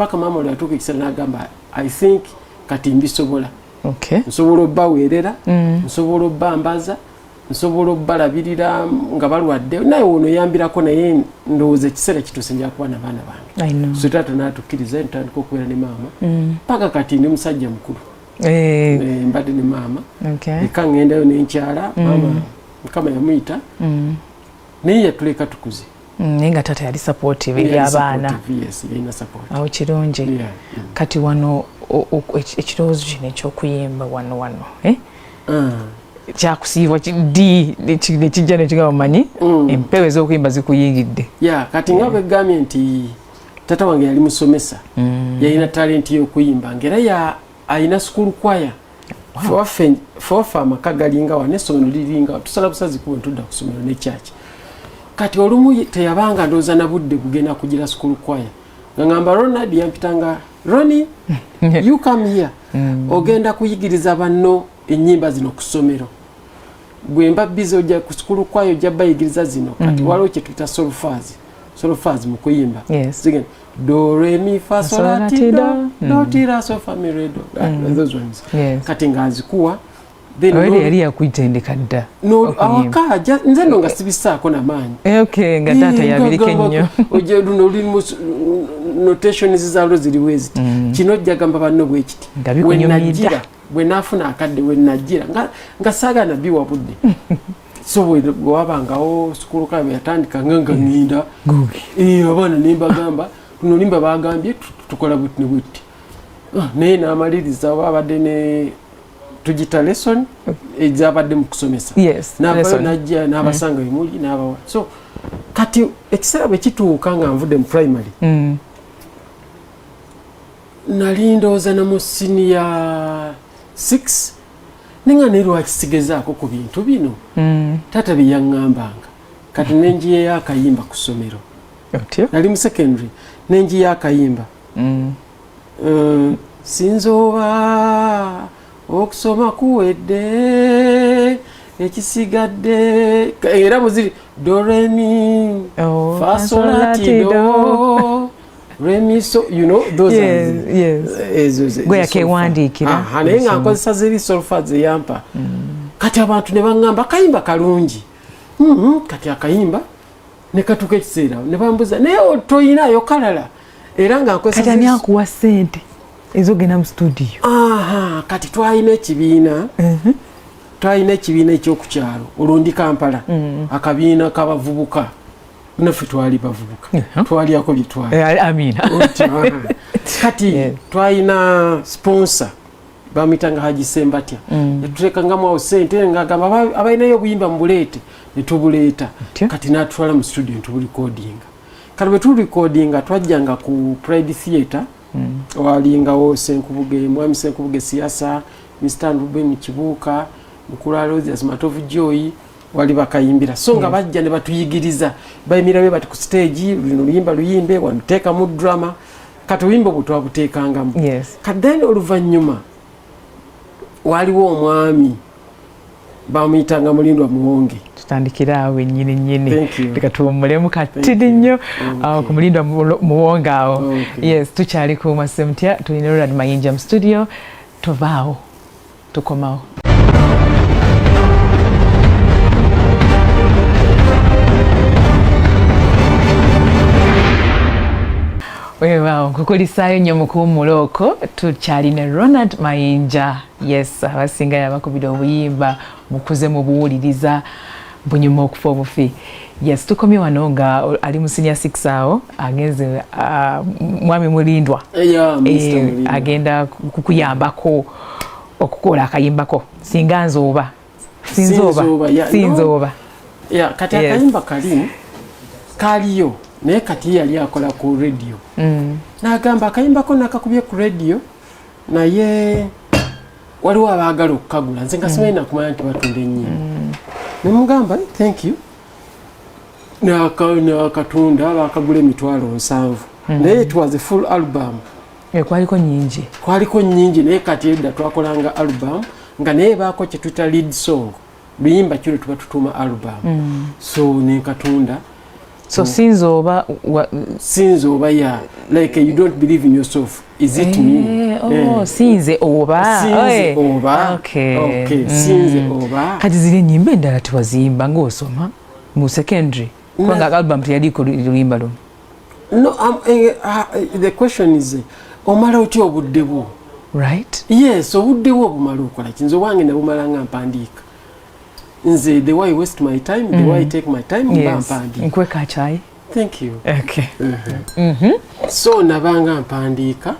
Paka maama olwo yatuuka ekiseera n'agamba, "I think kati mbisobola. Nsobola obbaweerera, nsobola obbambaza, nsobola obbalabirira nga balwadde, naye wono yambirako, naye ndowooza ekiseera kituuse nja kuba nabaana bange." I know. So taata n'atukkiriza, ntandika okubeera ne maama paka kati ndi musajja mukulu. Mbadde ne maama eka, ŋŋendayo n'enkyala. Maama Mukama yamuyita, naye yatuleka tukuze. Naye nga taata yali supportive eri Yali abaana. Supportive, yes, yalina support. Awo kirungi. Yeah. Kati wano ekirowoozo kino ekyokuyimba wano, eh? Kyakusiibwa ddi nekijja nekigamba, manyi empewo ez'okuyimba zikuyingidde? Ya, kati nga bwegambye nti tata wange yali musomesa, yalina talenti y'okuyimba, ngaera alina school choir. Ffe waffe amaka galinga wa n'essomero liringa, tusala busazi kubo ntudda ku ssomero ne kyaki. Kati olumu teyabanga ndowooza na budde bugenda kugira school choir, nga ngamba Ronald, yampitanga Roni, "You come here, ogenda kuyigiriza banno ennyimba zino ku ssomero. Bwe mba busy ojja ku school choir, ojja bayigiriza zino." Kati waliwo kye tuyita solfege, solfege mu kuyimba. Zigenda do re mi fa sol la ti do, do ti la so fa mi re do. Those ones. Kati ng'azikuwa, then Already yali yakuyitendeka dda okuyimba. Awaka nze nno nga sibisaako namaanyi. Okay, nga taata yabiriko ennyo. Ojja luno lulimu notations zaalwo ziri bwe ziti, kino ojja gamba banno bwe kiti. Nga bikunyumidda. Wenajjira, bwe naafuna akadde, we najjira nga saagala biwa budde. So bwe wabangawo school choir bwe yatandika, nga ŋŋenda. Gugi. Abaana nembagamba luno limba bagambye tukola buti ne buti. Ah, naye n'amaliriza oba abadde ne tugita lesson ezabadde mu kusomesa, n'avayo, lesson. Najja n'abasanga emuli n'abawa. So kati ekiseera bwe kituuka nga nvudde mu primary, nali ndowooza ne mu senior 6, nenga naye lwaki sigezaako ku bintu bino taata bye yaŋŋambanga? Kati nenjiyeyo akayimba ku ssomero. Otyo. Nali mu secondary, nenjiyo akayimba. Sinzoba okusoma kuwedde, ekisigadde era muziri do re mi Oh, fa sol la ti do re mi so, you know those are ezo Gwe ezo yakewandiikira. solfa. Aha, naye nga nkozesa zeri solfa zeyampa. Kati abantu ne baŋŋamba akayimba kalungi. Kati akayimba ne katuuka ekiseera ne bambuza, naye toyinayo kalala? Era nga nkozesa Kati ani akuwa ssente ezogenda mu studio? Aha, kati twalina ekibiina ekyokukyalo, olwo ndi Kampala, akabiina k'abavubuka. Naffe twali bavubuka, twalyako bye twali. Amina. Otyo, aha. Kati twalina sponsor, bamuyitanga Haji Sembatya. Yatuteekangamu awo sente, ngagamba, "Abalinayo obuyimba mubuleete." Netubuleeta. Otyo. Kati natutwala mu studio netuburecordinga. Kati bwe turecordinga, twajjanga ku Pride Theatre, walingawo Senkubuge, mwami Senkubuge Siyasa, Mr Ruben Kibuuka, mukulu Alozias Matovu, Joy, wali bakayimbira. So nga bajja ne batuyigiriza, bayimirira bwe bati ku stage, luno luyimba luyimbe wanuteekamu drama. Kati obuyimba obwo twabuteekangamu. Kati then oluvannyuma waliwo omwami bamuyitanga Mulindwa Muwonge. Tutandikire awo wennyini nnyini. Thank you. Leka tuwummulemu katini nnyo awo ku Mulindwa Muwonge awo. Okay. Yes, tukyali ku Masemutya, tulina Ronald Mayinja mu studio. Tovaawo, tukomawo. Weewaawo, nkukulisaayo nnyo mu kuwummula okwo. Tukyali ne Ronald Mayinja. Yes, abasinga yabakubira obuyimba, mukuze mubuwuliriza, bunyuma okufa obufi. Yes, tukomye wano nga ali mu senior 6 awo agenze, mwami Mulindwa. Yeah, Mr. Mulindwa. Agenda kukuyambako okukola akayimbako singa nzooba sinzooba. Sinzooba, yeah, no. Sinzooba. Yeah, kati akayimba kali kaliyo, naye kati ye yali akola ku radio, n'agamba akayimbako nakakubye ku radio, naye waliwo abaagala okukagula. Nze nga simanyi nakumanya nti batunda ennyimba. Nemugamba, "Thank you." Nakatunda, bakagula 70,000, naye it was a full album. Kwaliko nyingi. Kwaliko nyingi, naye kati edda twakolanga album nga naye baako kyetuyita lead song, luyimba kiro tuba tutuuma album. So nenkatunda. So since oba Since oba, yeah, like you don't believe in yourself. Is it me? Oh, sinze oba. Sinze oba. Okay. Okay, sinze oba. Kati ziri ennyimba endala tewaziyimba ng'osoma mu secondary, kubanga album teyaliko luyimba lumu. No, the question is, omala otya obudde bwo? Right. Yes, obudde bwo obumala okola ki? Nze obwange nabumala nga mpandiika. Nze the way I waste my time, the way I take my time, mba mpandiika. Nkweka kyayi. Thank you. Okay. So nabanga mpandiika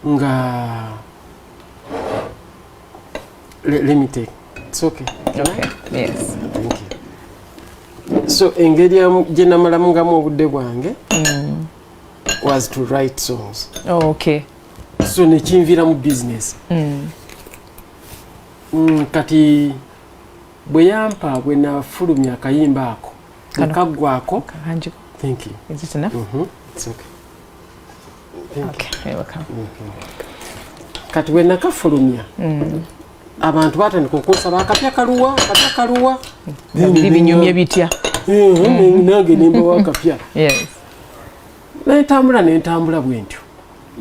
nga let me take, it's okay. Okay, yes. Thank you. So engeri gye namalamungamu obudde bwange was to write songs. Oh, okay. So nekinviira mu business. Kati bwe yampa, bwe nafulumya akayimba ako Kano. nekaggwako. Kakanjiko. Thank you. Is it enough? It's okay. Thank Okay, you're welcome. Kati bwe nakafulumya, abantu batandika okunsaba akapya kaluwa, akapya kaluwa. Biri binyumye bitya? Nange nembawa akapya. Nentambula, nentambula bwe ntyo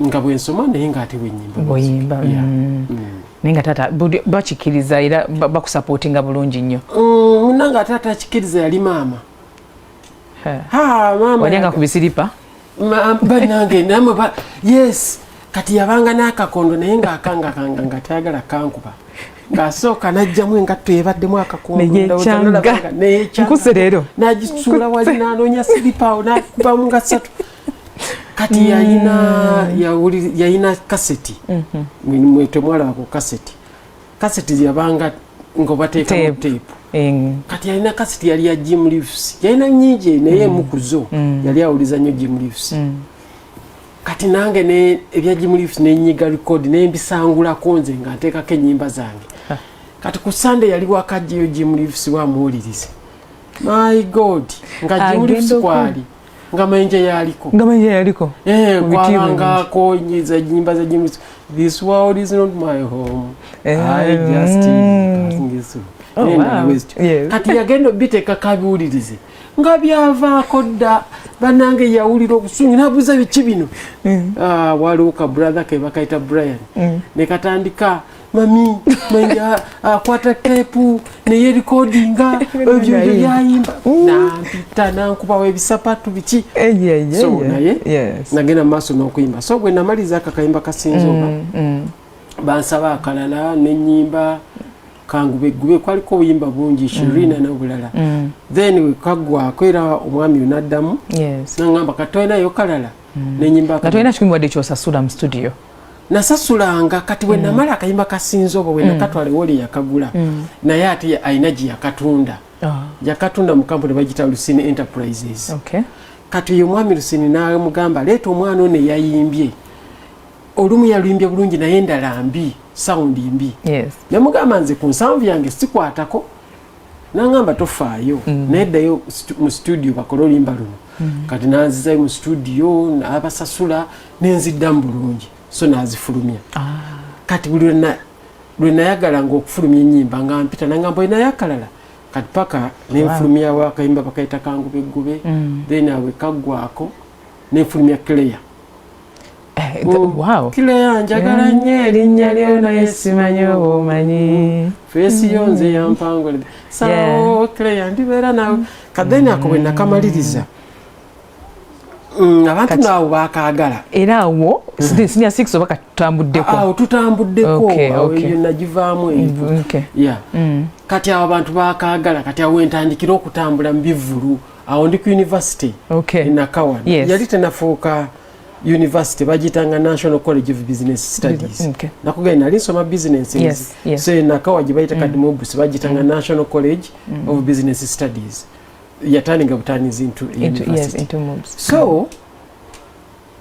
nga bwensoma, naye ngaate bwenyimba. Bw'oyimba. Yeah. Naye nga taata bakikkiriza era bakusupportinga bulungi nnyo? Munange, ate atakikiriza yali maama. Ha, maama. Walyanga ku bisiripa? Bannange namwe yes, kati yabanga n'akakondo, naye ng'akangakanga nga tayagala kankuba, ng'asooka n'ajjamu engatto ebaddemu akakondo. Neyekyanga. Ndowooza nalabanga neyekyanga. Nkuse leero. N'agisuula wali, n'anoonya siripa awo, n'akubamu nga ssatu. Kati yayina yayina kaseti. Mwe temwalaba ku kaseti. Kaseti yabanga nga bateekamu Tape. tape. Kati yalina kaseti yali ya Jim Reeves, yalina nyingi, naye emu ku zo yali awuliza nnyo Jim Reeves. Kati nange ne ebya Jim Reeves nenyiga record, nembisangulako nze nga nteekako ennyimba zange. Kati ku Sunday yali wakajjayo Jim Reeves, wamuwulirize. My God, nga Jim Agenda Reeves kwali nga Mayinja yaliko. Nga Mayinja yaliko. Eh, Mu bitiibwa. kwabangako nyimba za Jim Reeves, "This world is not my home, I just passing through." Oh, Nenda wow. West. Kati yagenda obiteeka kabiwulirize nga byavaako dda. Bannange, yawulira obusungu nabuuza, "Biki bino?" Ah, waliwo ka brother ke bakayita Brian, ne katandika, "Mami, Mayinja akwata tape neyerecordinga ebyo ebyo byayimba." Nampita, nankubawo ebisapatu, biki. Eh, So, naye nagenda mu maaso n'okuyimba. So bwe namaliza ako akayimba kasinze oba, bansaba akalala, nenyimba kangube gube. Kwaliko obuyimba bungi, Shirina n'obulala. Then wekaggwako, era omwami onaddamu naŋŋamba, "Kati tolinayo kalala?" Nenyimba. Nga tolina kikumi wadde kyosasula mu studio? Nasasulanga. Kati bwe namala akayimba kasinze obwo, bwe nakatwala ewoli yakagula, naye ate alina gye yakatunda. Yakatunda mu kampuni bagita Lucini Enterprises. Kati oyo omwami Lusini n'amugamba, "Leeta omwana ono eyayimbye olumu, yaluyimbye bulungi, naye endala mbi, sound mbi." Namugamba, "Nze ku nsanvu yange sikwatako." Naŋŋamba, "Tofaayo, naye ddayo mu studio bakole oluyimba luno." Kati nanzizayo mu studio, n'abasasula, nenziddamu bulungi, so nazifulumya. Kati buli lwe nayagalanga okufulumya ennyimba, nga mpita, nangamba, "Olinayo akalala?" Kati paka nenfulumyawo akayimba bakayita kangubegube. Then awe kaggwako, nenfulumya Claire. Wow. Claire, njagala nnyo erinnya lyo, naye simanyi oba omanyi. Face yo nze yampangule sawo. Claire, ndibeera nawe. Kadeni ako bwe nakamaliriza, abantu naawo bakaagala. Era awo senior six oba katutambuddeko? Awo tutambuddeko. Awo eyo nagivaamu eyo. Yeah. Kati awo abantu bakaagala. Kati awo wentandikira okutambula mu bivvulu. Awo ndi ku university Nakawa. Yali tenafuuka university, bagiyitanga National College of Business Studies. Nakugenda nali nsoma business. So Nakawa gye bayita kati MUBS, bagiyitanga National College of Business Studies. Yatandika butanizi into university. Into MUBS. So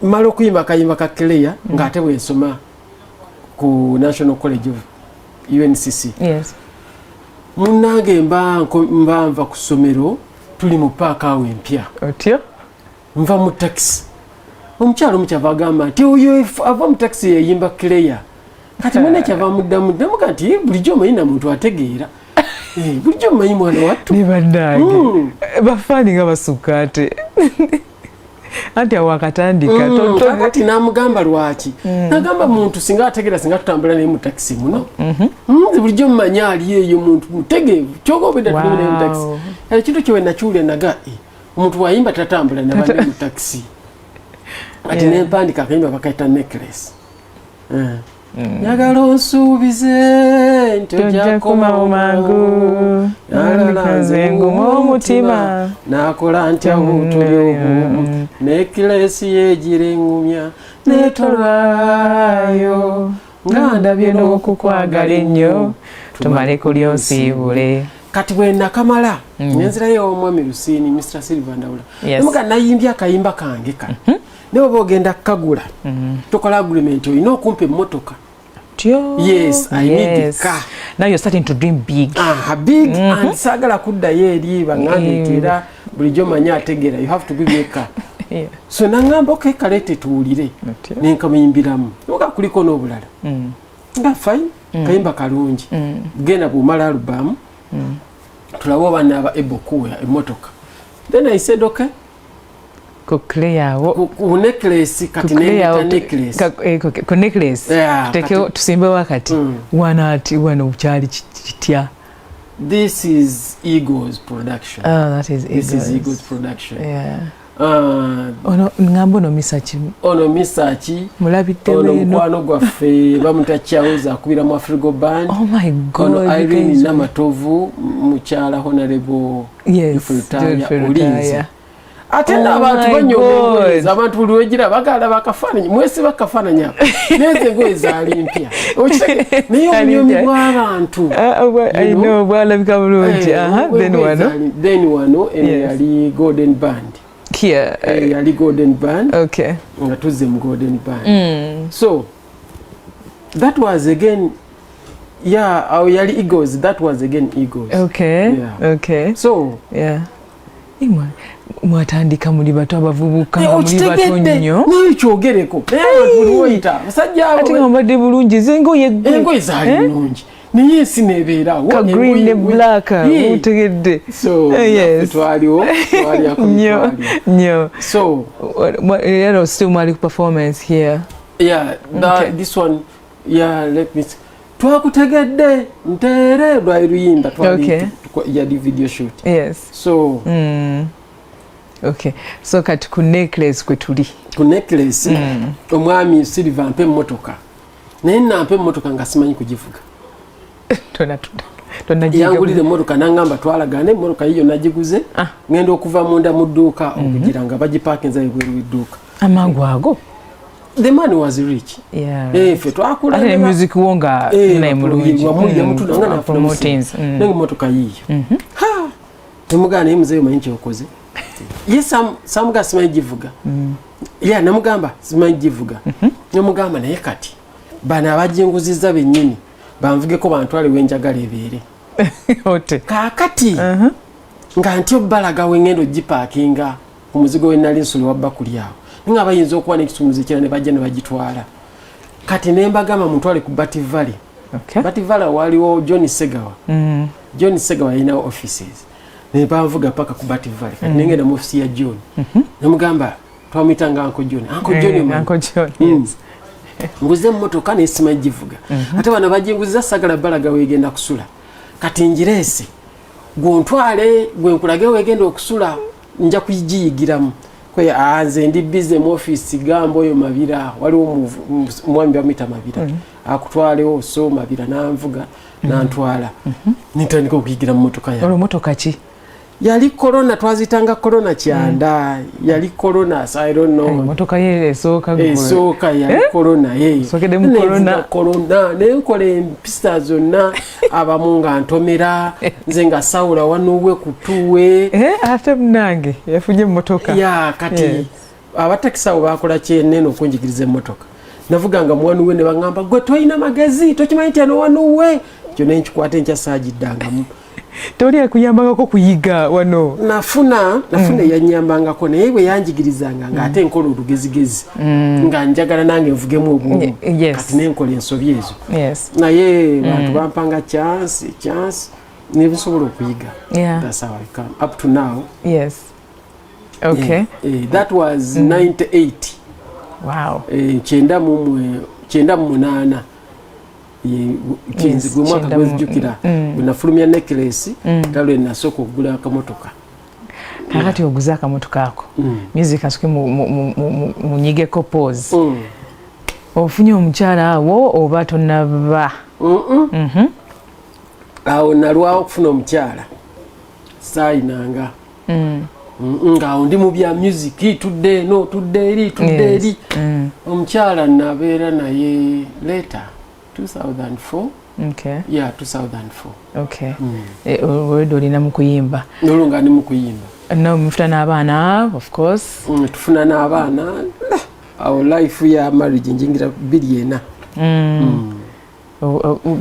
mala okuyimba akayimba ka Claire, ng'ate bwensoma ku National College of UNCC. Munnange, mba nva ku ssomero, tuli mu paaka awo empya. Otyo. Nva mu takisi, omukyalo omukyava agamba nti, "Oyo ava mu takisi yeyimba Claire." Kati mwene kyava muddamu namuga nti, "Eh, bulijjo omanyi na muntu ategeera." Bulijjo mmanyi mwana wattu. Ne bannange bafaani nga basukka ate anti awo akatandika. Kakati n'amugamba lwaki, nagamba muntu singa ategeera, singa tutambula naye mu takisi muno. Nze bulijjo mmanyi ali eyo muntu mutegeevu, kyoka obedda tuli naye mu takisi. Ekintu kyewe nakiwulira naga, "Eh, omuntu bwayimba tatambula nabanne mu takisi." Kati nempandika akayimba bakayita Necklace. Njagala onsuubize nti ojja kukomawo mangu, nalala nze nguma omutima. Nakola ntya butuli obumu, necklace yegira eŋŋumya netolwayo nga ndabye n'okukwagala ennyo, tumale kulya onsiibule. Kati bwe nakamala nenzirayo omwami Lusiini, Mr Silver Ndawula. Nemuga nayimbye akayimba kange kano, naye oba ogenda kukagula, tokola agreement, olina okumpa emmotoka. Yes, I need the car. Now you're starting to dream big. Ah, big. And saagala kuddayo eri baŋŋambe nti era bulijjo manyi ategeera, you have to give me a car. So naŋŋamba, okay, kaleete tuwulire. Nenkamuyimbiramu nga kuliko n'obulala nga fine, kayimba kalungi. Genda bwomala alubamu tulabe oba naaba able kuwa emmotoka. Then I said okay. Ku clear awo. Ku Necklace kati nendeta Necklace. Ku Necklace. Tutekewo, tusimbewo akati. Wano ati wano kyali kitya? This is Eagles Production. Oh, that is This is Eagles. Eagles Production. Ono ngamba ono Misaki. Ono Misaki. Mulabidde. Ono eno. Mukwano gwaffe bamuta Kyawuza, akubira mu Afrigo Band. Oh my God. Ono You Irene guys- Namatovu, mukyala Honorable Yes, Geoffrey Lutaaya, Geoffrey Olinze. Lutaaya. Ate Oh nno abantu my banyooma engoye, God. abantu buli wegira bagala bakafaananyi, mwesiba kafaananyi ako, naye engoye zaali mpya. Naye obunyomi bw'abantu. Ah, I know, bwalabika bulungi. Eh, Then wano then wano eno yali Golden Band. Here. Eh, yali Golden Band. Nga tuzze mu Golden Band. So that was again, yeah, awo yali Eagles, that was again Eagles. Yeah. So yeah, Imwe, mwatandika muli bato, abavubuka Eh, nga muli bato okitegedde nnyo. Naye kyogereko, naye abantu buli woyita abasajja abo Ate nga mubadde bulungi, zengoye gwe. Engoye zaali nnungi, naye ensi nebeeraawo. Ka green ne black, mutegedde. So Eh, yes. naffe twaliwo, twalyako. Nnyo. Twaliwo. Nnyo. So Era still mwali ku performance here? Yeah, this one, yeah, let me see. Twakutegedde nteere lwali luyimba twali yali video shoot. So Okay, so kati ku Necklace kwe tuli. Ku Necklace, omwami Silver ampa emmotoka, naye nampa emmotoka nga simanyi kugivuga. Tonagiyiga. Yangulira emmotoka nangamba twalagana emmotoka yiyo nagiguze. Ngenda okuva munda mu dduuka okugira nga bagipaakinza ebweru w'edduuka. Amangu ago? The man was rich. Eh, ffe twakula Ate ne music wo nga Eh, naye mulungi. wamulya mutula nga nafuna Promotings. Nange emmotoka yiyo. Ha! Temugana, naye muzeeyo manyi kyokoze ye samuga simanyi givuga. Ya namugamba simanyi givuga, namugamba naye kati bano abajinguzizza bennyini banvugeko bantwale wenjagala ebeere. Ote. Kaakati nga ntyo balaga wengenda ogipaakinga ku muzigo wenali nsula wa bakuli awo, naye nga bayinza okuba n'ekisumuzo ekirala ne bajja ne bagitwala. Kati ne mbagamba mutwale ku Bat Valley. Bat Valley waliwo John Segawa. John Segawa yalinawo offices, ne banvuga paka ku Bat Valley. Kati nengenda mu ofisi ya John, nemugamba, twamuyitanga Uncle John, Uncle John, Eh, omanyi? Uncle John. Yes. Nguze emmotoka naye simanyi givuga, ate bano baginguziza sagala balaga wegenda kusula. Kati ngireese gwontwale gwe nkulage wegenda okusula, nja kugiyigiramu. Kwe "Ah, nze ndi busy mu office, gamba oyo Mabira." Waliwo omwami bamuyita Mabira, akutwalewo. So Mabira nanvuga nantwala, nintandika okuyigira mu motoka yange. Olwo motoka ki? Yali Corona, twazitanga Corona kyanda, yali Corona, so I don't know. Motoka ye esooka gwe. Esooka yali Corona, eh. Osookedde mu Nenvuga Corona. Corona nenkola empisa zonna, abamu nga ntomera, nze nga sawula wanuwe kutuwe. Eh, ate munange yafunye emmotoka. Ya kati abatakisi abo bakola kyenene okunjigiriza emmotoka. Navuganga muwanuwe ne baŋŋamba, "Gwe tolina magezi, tokimanyi nti ano wanuwe?" Ekyo nenkikwata, enkya saagiddangamu. Tewali akuyambangako kuyiga wano? Nafuna eyanyambangako, naye bwe yanjigirizanga ng'ate nkola olugezigezi nga njagala nange nvugemu obumu. Kati nenkola ensobi ezo. Naye bantu bampanga chance chance. Nebisobola okuyiga. That's how I come up to now. Yes, okay. Yeah. That was 98. Wow. 98. Gwe mwaka gwenzijukira bwe nafulumya Necklace, talwe nasooka okugula akamotoka. Kakati oguze akamotoka ako, music asuke munyigeko pause. Ofunye omukyala awo oba tonaba? Awo nalwawo okufuna omukyala, saayinanga. Ngaawo ndi mu bya music, tudde eno, tudde eri, tudde eri. Omukyala nabeera naye later 2004. Yeah, 2004. Okay. Already olina mu kuyimba? Nolwo nga ndi mu kuyimba. No, mufuna n'abaana, of course. Tufuna n'abaana. Awo life ya marriage njingira 2004.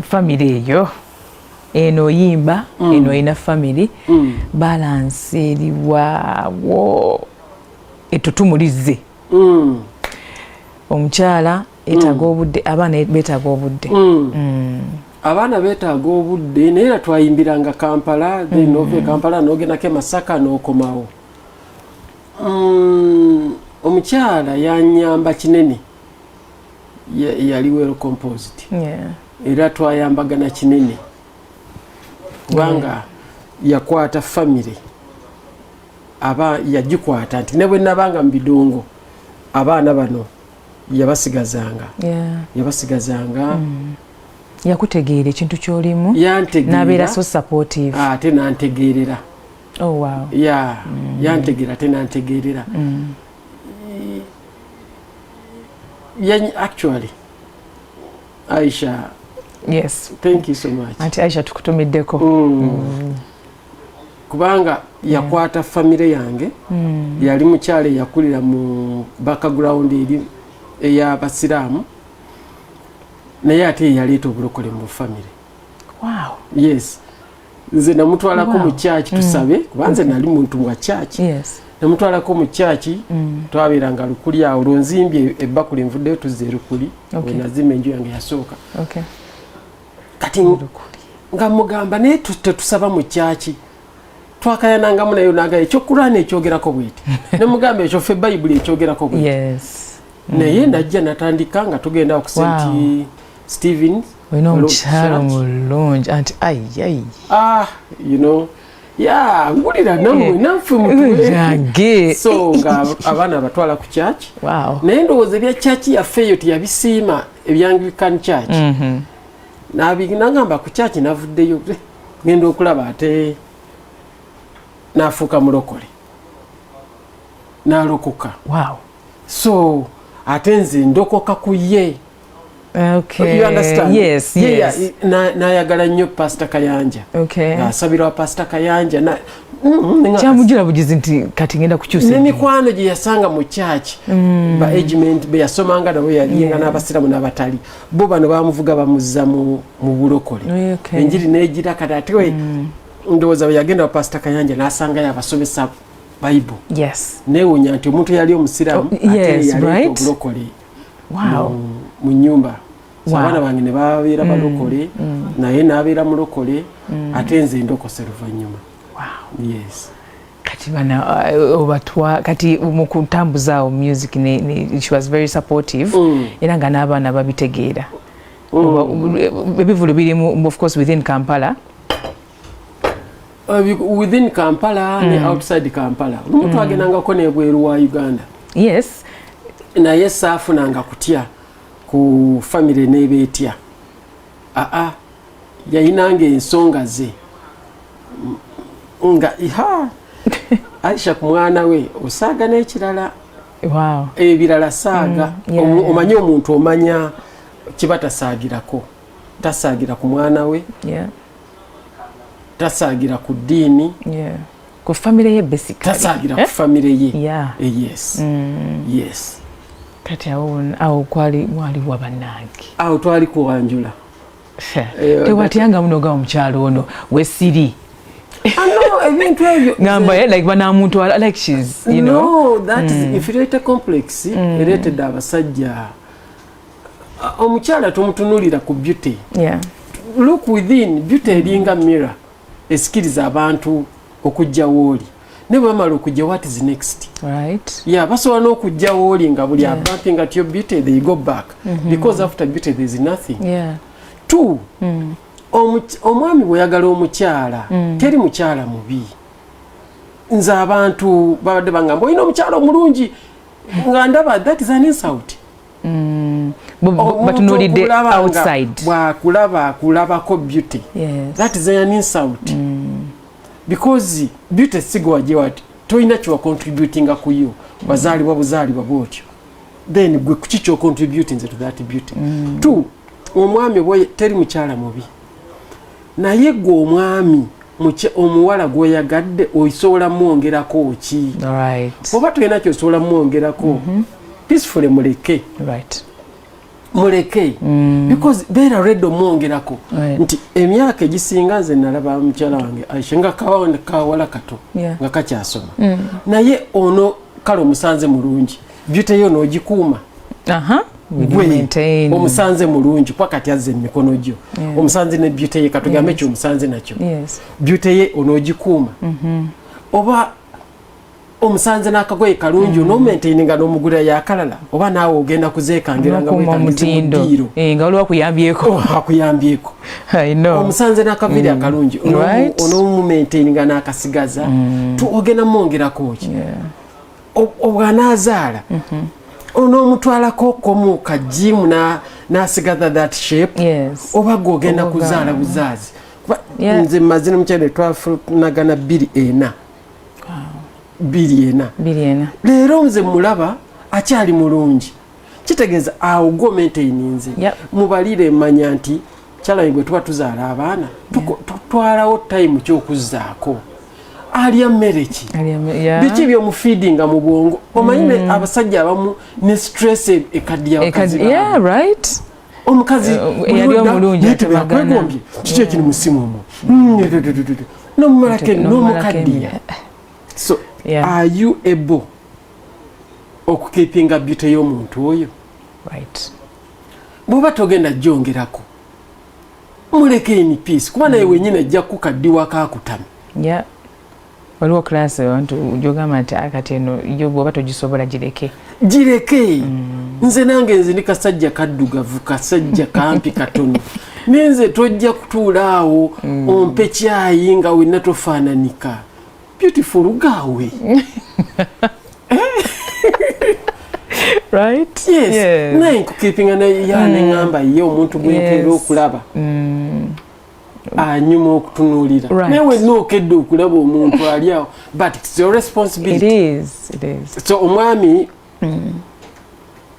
Family eyo eno oyimba, eno oyina family, balance eriwawo etutumulize? Omukyala etaaga obudde, abaana beetaaga obudde. Abaana beetaaga obudde, naye era twayimbiranga Kampala, then nova e Kampala n'ogendako e Masaka n'okomawo. Omukyala yanyamba kinene, yali well composed. Era twayambagana kinene kubanga yakwata family, aba yagikwata nti ne bwe nabanga mu bidongo, abaana bano yabasigazanga. Yabasigazanga. Yakutegeera ekintu kyolimu. Yantegeera. N'abeera so supportive. Ate nantegeerera. Oh, wow. Ya, yantegeera ate nantegeerera. Actually, Aisha. Thank you so much. Anti Aisha tukutumiddeko. Kubanga yakwata famire yange. Yali mukyala eyakulira mu background eri ey'abasiraamu, naye ate yaleeta obulokole mu famire. Yes, nze namutwalako mu church tusabe, kuba nze nali muntu wa church. Namutwalako mu church, twabeeranga Lukuli awo, olwo nzimbye ebbakuli nvuddeyo tuzza erukuli. Wenazimba enju yange yasooka. Kati nga mugamba, naye tetusaba mu church? Twakayanangamu naye, naga ekyokulwana ekyogerako bweti, nemugamba ekyo ffe Bayibuli ekyogerako bweti. Naye najja natandika nga tugenda ku St Stevens. Olina omukyalo mulungi anti ayi. Ah, ya ngulira nammwe naffe mutuwe. So nga abaana abatwala ku church. Naye ndowooza ebya church yaffe eyo teyabisiima, ebya Anglican Church. Nagamba ku church navuddeyo, ngenda okulaba ate nafuuka mulokole, nalokoka. So ate nze ndokoka ku ye. You understand? Yes. Yes. Nayagala nnyo Pasita Kayanja. Ng'asabira wa Pasita Kayanja. Kyamujula bugizi nti kati ngenda kukyusa eddiini. N'emikwano gye yasanga mu church, ba age mate be yasomanga nabo, yalinga n'abasiramu n'abatali bo, bano bamuvuga bamuzza mu bulokole. Enjiri negira. Kati ate we ndowooza bwe yagenda wa Pasita Kayanja n'asangayo abasomesa Bible. Neewuunya nti omuntu eyali omusiraamu ate yaleeta obulokole mu nyumba. So abaana bange ne babeera balokole, naye n'abeera mulokole, ate nze ndokose luvannyuma. Yes. Kati bana obatwa kati mu kutambuza awo music ne she was very supportive. Era nga n'abaana babitegeera. Ebivulu birimu, of course, within Kampala. Within Kampala ne outside Kampala. Olumu twagendangako nebweru wa Uganda. Naye saafunanga kutya ku famire nebeetya. Aa, yayinanga ensonga ze nga ha Aisha ku mwana we osaaga n'ekirala. Ebirala saaga. Omanye omuntu omanya kiba tasaagirako, tasaagira ku mwana we, tasaagira ku ddiini. Ku famire ye basically. Tasaagira ku famire ye. Yes. Kati awo kwali mwaliwa bannange? Awo twali kuwanjula. Tewatyanga muno ga omukyalo ono wesiri? Ah, no, ebintu ebyo ngamba like banamutwala, like she's No, that is inferiority complex. Ereetedde abasajja. Omukyala tumutunulira ku beauty. Look within. Beauty eringa mirror. Esikiriza abantu okujja wooli, naye bwe bamala okujja, what is next? Yeah, basobola n'okujja wooli nga buli abumping at your beauty, they go back, because after beauty there is nothing. Two, omwami bweyagala omukyala, teri mukyala mubi. Nze abantu babadde bangamba, "Olina omukyala omulungi," nga ndaba that is an insult. Omuntu Batunulidde okulaba nga outside. Bwakulaba akulabako beauty. That is an insult, because beauty sigo wati tolina kyewacontributinga kuyo, wazaalibwa buzaalibwa bwotyo. Then gwe kuki kyocontributinze to that beauty? Two, omwami oba teri mukyala mubi, naye gwe omwami, omuwala gwoyagadde osobola mwongerako ki? Oba tolina kyosobola mwongerako, peacefully muleke. Muleke, because beera ready omwongerako. Nti emyaka egisinga nze nalaba mukyala wange Aisha nga kawala kato, nga kakyasoma, naye ono kale omusanze mulungi, beauty yo n'ogikuuma. Will you Gwe maintain? omusanze mulungi, kuba kati azze emikono gyo, omusanze ne beauty ye, katugambe ekyo omusanze nakyo, beauty ye onoogikuuma, oba omusanze n'akagoye kalungi, onomaintaininga n'omugulira yakalala, oba naawe ogenda kuzeekangira nga N'okuuma weekangize mu omutindo. ddiiro? Eh, nga waliwo akuyambyeko. Oh, akuyambyeko. I know. Omusanze n'akaviiri akalungi, onomumaintaininga n'akasigaza. Ogenda mwongerako ki? Obwanaazaala, onoomutwalako komu ka gym n'asigaza that shape, oba gwe ogenda Oba kuzaala buzaazi? Kuba nze maze ne mukyala twafunagana 24, 24. 24. Leero nze mulaba akyali mulungi, kitegeeza awo gwe omaintaininze. Mubalire, manya nti kyalayi bwe tuba tuzaala abaana, tutwalawo time kyokuzzaako, alya mmere ki, biki byomufeedinga mu bwongo. Omanyi ne abasajja abamu ne stress ekaddiya bakazi baabwe. Omukazi Eyali omulungi atabagana. Yakwegombye kiki ekiri mu ssimu omwo, nomumalako nomukaddiya. So are you able okukeepinga beauty y'omuntu oyo? Bw'oba togenda gyongerako, muleke in peace, kuba naye wenyini ajja kukaddiwako akutame. Yeah. Waliwo class abantu gyogamba nti, "Ah, kati eno yo bw'oba togisobola, gireke." Gireke. Nze nange nze ndi kasajja kaddugavu, kasajja kampi katono, ninze tojja kutuula awo ompe kyayi nga wenna tofaananika beautiful gaawe. Right? Yes. Naye nkukeepinga ya neŋŋamba ye omuntu gwenkeera okulaba anyuma okutunuulira. Naye wenna okedde okulaba omuntu ali awo, but it's your It responsibility. is. It is. So omwami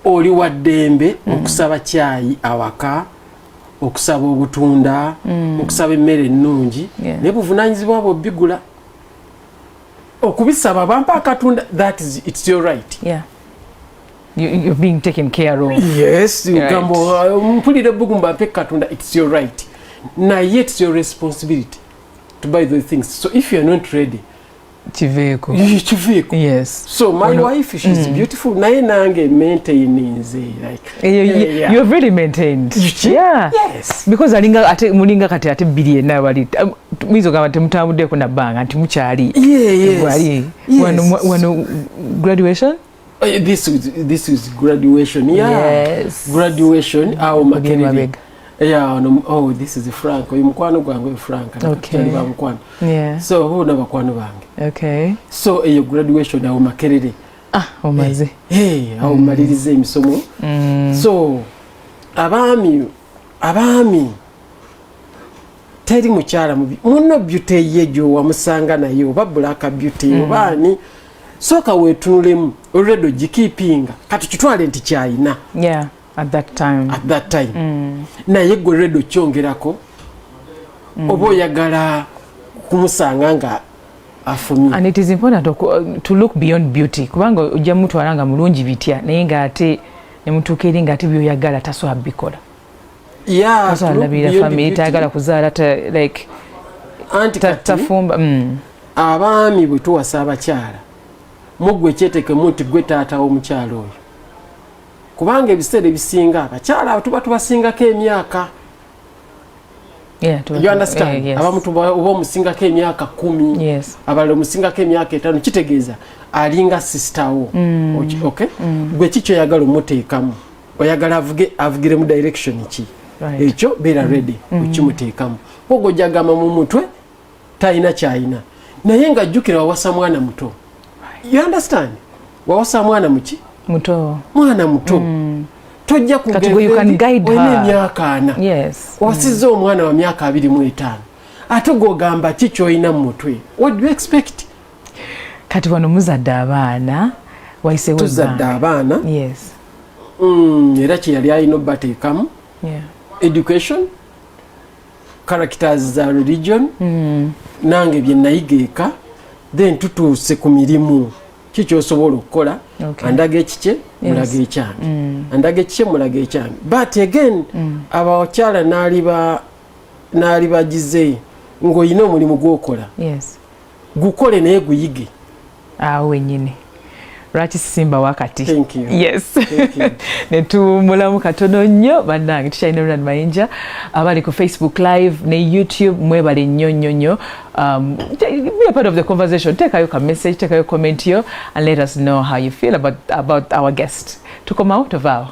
oli wa ddembe okusaba kyayi awaka, okusaba obutunda, okusaba emmere ennungi, naye buvunanyizibwa bwo bigula. Okubisaba, bampa akatunda, that is, it's your right. Yeah. You're being taken care of. Yes. Ogamba, "Mpulira ebbugumu, mpe katonda," it's your right, naye it's your responsibility to buy those things. So if you're not ready, Kiveeko. Kiveeko. So my wife, she's beautiful, naye nange maintaininze like You've really maintained. You Yes. Because alinga ate mulinga kati ate 24 bali muyinza ogamba temutambuddeko na bbanga nti mukyali. Wali wano graduation. This is graduation, yeah. Graduation awo Makerere. Mabega. Yeah, no, oh, this is Frank, oyo mukwano gwange, oyo Frank. Tukyali ba mukwano. So huno bakwano bange. So eyo graduation awo Makerere. Ah, omaze. Hey, awo mmaliriza emisomo. So abaami, teri mukyala mubi. Muno beauty ye gyowamusanga naye, oba black beauty oba ani, sooka weetunulemu, already ogikeepinga. Kati kitwale nti kyayina Yeah, at that time. At that time. Naye gwe already okyongerako, oba oyagala kumusanga nga afumye? And it is important to look beyond beauty, kubanga ojja mutwala nga mulungi bitya, naye ng'ate nemutuuka eri ng'ate byoyagala tasobola bikola. Tasobola labirira family, tayagala kuzaala, like Anti kati tafumba. Abaami bwe tuwasa abakyala, muggwe kyetekemu nti gwe taata w'omukyala oyo, kubanga ebiseera ebisinga abakyala abo tuba tubasingako emyaka. You understand? Abamu oba omusingako emyaka 10, abalala omusingako emyaka 5, kitegeeza alinga sister wo. Okay? Gwe ki kyoyagala omuteekamu? Oyagala avuge, avugire mu direction ki? Ekyo beera ready okimuteekamu. Ogwo mu mutwe talina kyayina, naye nga jjukira wawasa mwana muto. You understand? Wawasa mwana muki? Muto. Mwana muto. Tojja kugenda emyaka 40. Wasizza omwana wa myaka 25, ate gwogamba ki kyoyina mu mutwe? What do you expect? Kati wano muzadde abaana, wayisewo. Tuzadde abaana. Era kyeyali alina obbateekamu education, characters za religion, nange bye nayiga eka. Then tutuuse ku mirimu, ki kyosobola okukola? Andaga ekikye, mulaga ekyange. Andaga ekikye, mulaga ekyange. But again, abakyala naali bagize ng'olina omulimu gwokola, gukole naye guyige. Awo wenyini lwaki sisimba wakati. Yes, netuwummulamu katono nnyo. Bannange, tukyalina Ronald Mayinja. Abali ku Facebook Live ne YouTube, mwebale nnyo nnyo nnyo. Be a part of the conversation. Teekayo ka message, teekayo comment yo and let us know how you feel about our guest. Tukomawo, tovaawo.